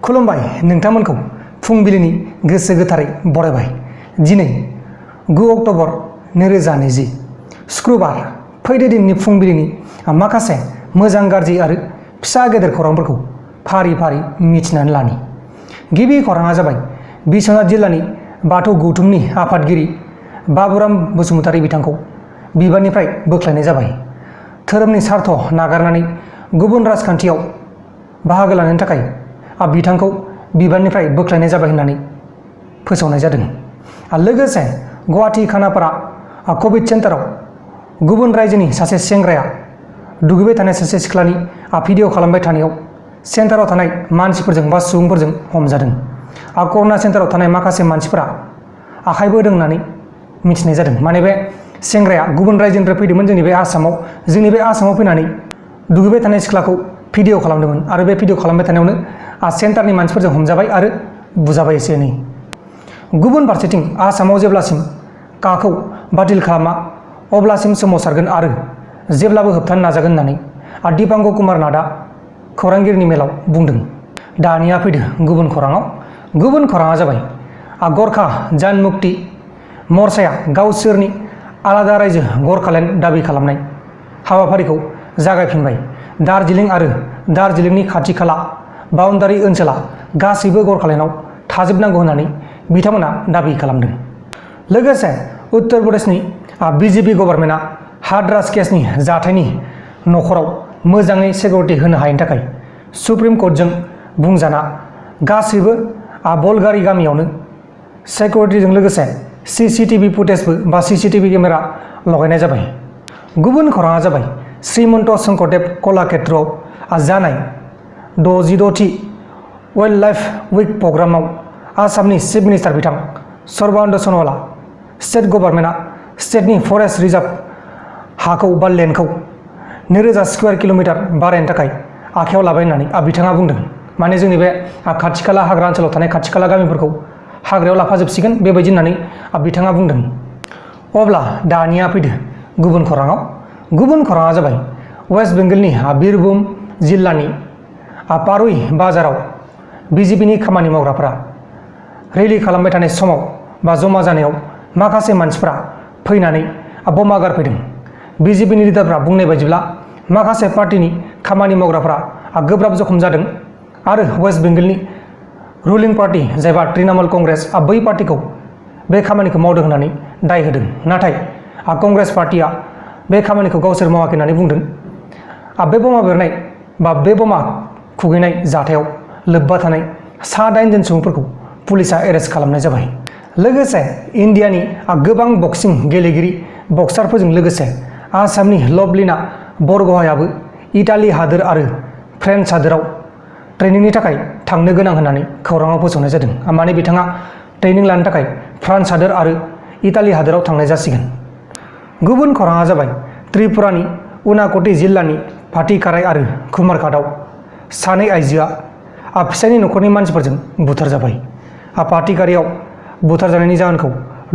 खुलुमबाय नोंथांमोनखौ फुंबिलिनि गोसो गोथारै बरायबाय। दिनै 9 अक्ट'बर 2020 शुक्रबार फैदो दिननि फुंबिलिनि माखासे मोजां गाज्रि आरो फिसा गेदेर खौरांफोरखौ फारि फारि मिथिनानै लानि। गिबि खौराङा जाबाय बिश्वनाथ जिल्लानि बाथौ गौथुमनि आफादगिरि बाबुराम बसुमतारी बिथांखौ बिबाननिफ्राय बोख्लायनाय जाबाय। धोरोमनि स्वार्थ नागारनानै गुबुन राजखान्थियाव बाहागो लानायनि थाखाय बिथांखौ बिबाननिफ्राय बोख्लायनाय जाबाय होननानै फोसावनाय जादों। लोगोसे गुवाहाटी खानापारा कभिड सेन्टाराव गुबुन रायजोनि सासे सेंग्राया दुगैबाय थानाय सासे सिख्लानि भिडिअ खालामबाय थानायाव सेन्टाराव थानाय मानसिफोरजों बा सुबुंफोरजों हमजादों। कर'ना सेन्टाराव थानाय माखासे मानसिफोरा आखाइबो होदों होननानै मिथिनाय जादों। माने बे सेंग्राया गुबुन रायजोनिफ्राय फैदोंमोन जोंनि बे आसामाव फैनानै दुगैबाय थानाय सिख्लाखौ भिडिअ खालामदोंमोन आरो बे भिडिअ खालामबाय थानायावनो सेन्टारनि मानसिफोरजों हमजाबाय आरो बुजाबाय एसे एनै। गुबुन फारसेथिं आसामाव जेब्लासिम काखौ बातिल खालामा अब्लासिम सोमावसारगोन आरो जेब्लाबो होबथानो नाजागोन होननानै दीपांकर कुमार नाथआ खौरांगिरिनि मेलाव बुंदों। दानिया फैदो गुबुन खौराङा जाबाय गरखा जनमुक्ति मर्चाया गावसोरनि आलादा रायजो गरखालेण्ड दाबि खालामनाय हाबाफारिखौ जागायफिनबाय। दार्जिलिं आरो दार्जिलिंनि खाथि खाला बाउन्डारि ओनसोला गासैबो गरखालेण्डआव थाजोबनांगौ होननानै बिथांमोना दाबि खालामदों। लोगोसे उत्तर प्रदेशनि बीजेपी गभर्नमेन्टआ हाथरास केसनि जाथायनि नखराव मोजाङै सिकिउरिटि होनो हायैनि थाखाय सुप्रिम कर्टजों बुंजाना गासैबो बलगारि गामियावनो सिकिउरिटिजों लोगोसे सीसीटीवी फुटेजबो बा सीसीटीवी केमेरा लगायनाय जाबाय। गुबुन खौराङा जाबाय श्रीमन्त शंकरदेव कलाक्षेत्रआव जानाय 66थि वाइल्ड लाइफ उइक प्रग्रामाव आसामनि चिफ मिनिस्टार बिथां सर्बानन्द सन'वाला स्टेट गभर्नमेन्टआ स्टेटनि फरेस्ट रिजार्भ हाखौ बा लेन्डखौ 2000 स्कुवेर किल'मिटार बारायनो थाखाय आखायाव लाबाय होननानै बिथाङा बुंदों। माने जोंनि बे खाथि खाला हाग्रा ओनसोलाव थानाय खाथि खाला गामिफोरखौ हाग्रायाव लाफाजोबसिगोन बेबायदि होननानै बिथाङा बुंदों। अब्ला दानिया फैदो गुबुन खौराङा जाबाय वेस्ट बेंगलनि बीरभूम जिल्लानि पारुई बाजाराव बीजेपीनि खामानि मावग्राफोरा रेलि खालामबाय थानाय समाव बा जमा जानायाव माखासे मानसिफोरा फैनानै बमा गारफैदों। बीजेपीनि लिडारफ्रा बुंनाय बायदिब्ला माखासे पार्टिनि खामानि मावग्राफोरा गोब्राब जखम जादों आरो वेस्ट बेंगलनि रुलिं पार्टी जायबा तृणमूल कंग्रेस बै पार्टिखौ बे खामानिखौ मावदों होननानै दाय होदों। नाथाय कंग्रेस पार्टिया बे खामानिखौ गावसोर मावाखै होननानै बुंदों। बे बमा बेरनाय बा बे बमा खुबैनाय जाथायाव लोब्बा थानाय 9 जन सुबुंफोरखौ पुलिसा एरेस्ट खालामनाय जाबाय। लोगोसे इन्डियानि गोबां बक्सिं गेलेगिरि बक्सारफोरजों लोगोसे आसामनि लभलिना बरग'हायाबो इटालि हादोर आरो फ्रेन्स हादोराव ट्रेनिंनि थाखाय थांनो गोनां होननानै खौराङाव फोसावनाय जादों। माने बिथाङा ट्रेनिं लानो थाखाय फ्रान्स हादोर आरो इटालि हादोराव थांनाय जासिगोन। गुबुन खौराङा जाबाय त्रिपुरानि उनाक'ति जिल्लानि फाटिकाराय आरो कुमारघाटआव 2 आइजोआ फिसायनि नखरनि मानसिफोरजों बुथारजाबाय। फाटिकारियाव बुथारजानायनि जाहोनखौ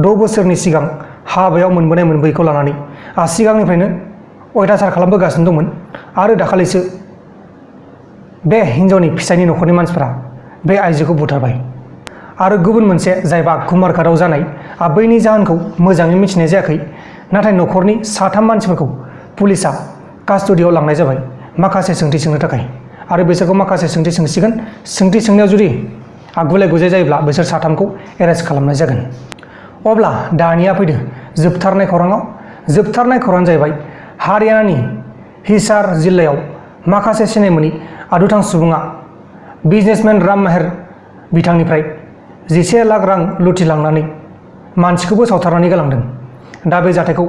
6 बोसोरनि सिगां हाबायाव मोनबोनाय मोनबोयैखौ लानानै सिगांनिफ्रायनो अयथासार खालामबोगासिनो दंमोन आरो दाखालिसो बे हिन्जावनि फिसायनि नखरनि मानसिफोरा बे आइजोखौ बुथारबाय। आरो गुबुन मोनसे जायबा कुमारघाटआव जानाय बैनि जाहोनखौ मोजाङै मिथिनाय जायाखै। नाथाय नखरनि 3 मानसिफोरखौ पुलिसा कास्टडियाव लांनाय जाबाय माखासे सोंथि सोंनो थाखाय आरो बिसोरखौ माखासे सोंथि सोंसिगोन। सोंथि सोंनायाव जुदि गुलाय गुजाय जायोब्ला बिसोर 3खौ एरेस्ट खालामनाय जागोन। अब्ला दानिया फैदो जोबथारनाय खौराङानो जाहैबाय हारियानानि हिसार जिल्लायाव माखासे सिनाय मोनै दुथां सुबुङा बिजनेसमेन राम मेहर बिथांनिफ्राय 11 लाख रां लुथिलांनानै मानसिखौबो सावथारनानै गालांदों। दा बे जाथायखौ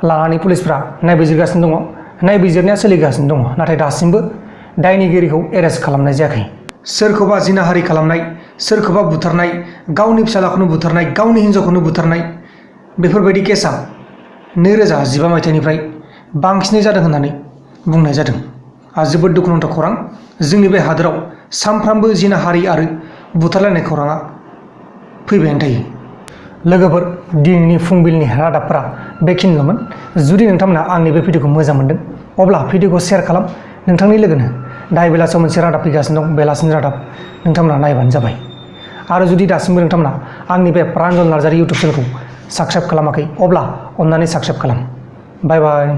लानानै पुलिसफ्रा नायबिजिरगासिनो दङ। नायबिजिरनाया सोलिगासिनो दङ। नाथाय दासिमबो दायनिगिरिखौ एरेस्ट खालामनाय जायाखै। सोरखौबा जिनाहारि खालामनाय, सोरखौबा बुथारनाय, गावनि फिसालाखौनो बुथारनाय, गावनि हिन्जावखौनो बुथारनाय बेफोरबायदि केसा 2015 मायथाइनिफ्राय बांसिनै जादों होननानै बुंनाय जादों। जोबोद दुखुनांथाव खौरां। जोंनि बे हादोराव सानफ्रामबो जिनाहारि आरो बुथारलायनाय खौराङा फैबायानो थायो। लोगोफोर, दिनैनि फुंबिलिनि रादाबफोरा बेखिनिल'मोन। जुदि नोंथांमोना आंनि बे भिडिअखौ मोजां मोनदों अब्ला भिडिअखौ शेयार खालाम, नोंथांनि लोगोनो दाहाय बेलासियाव मोनसे रादाब फैगासिनो दं बेलासिनि रादाब नोंथांमोना नायबानो जाबाय आरो जुदि दासिमबो नोंथांमोना आंनि बे प्रान्जल नार्जारि इउटुब चेनेलखौ साबस्क्राइब खालामाखै अब्ला अन्नानै साबस्क्राइब खालाम बाय बाय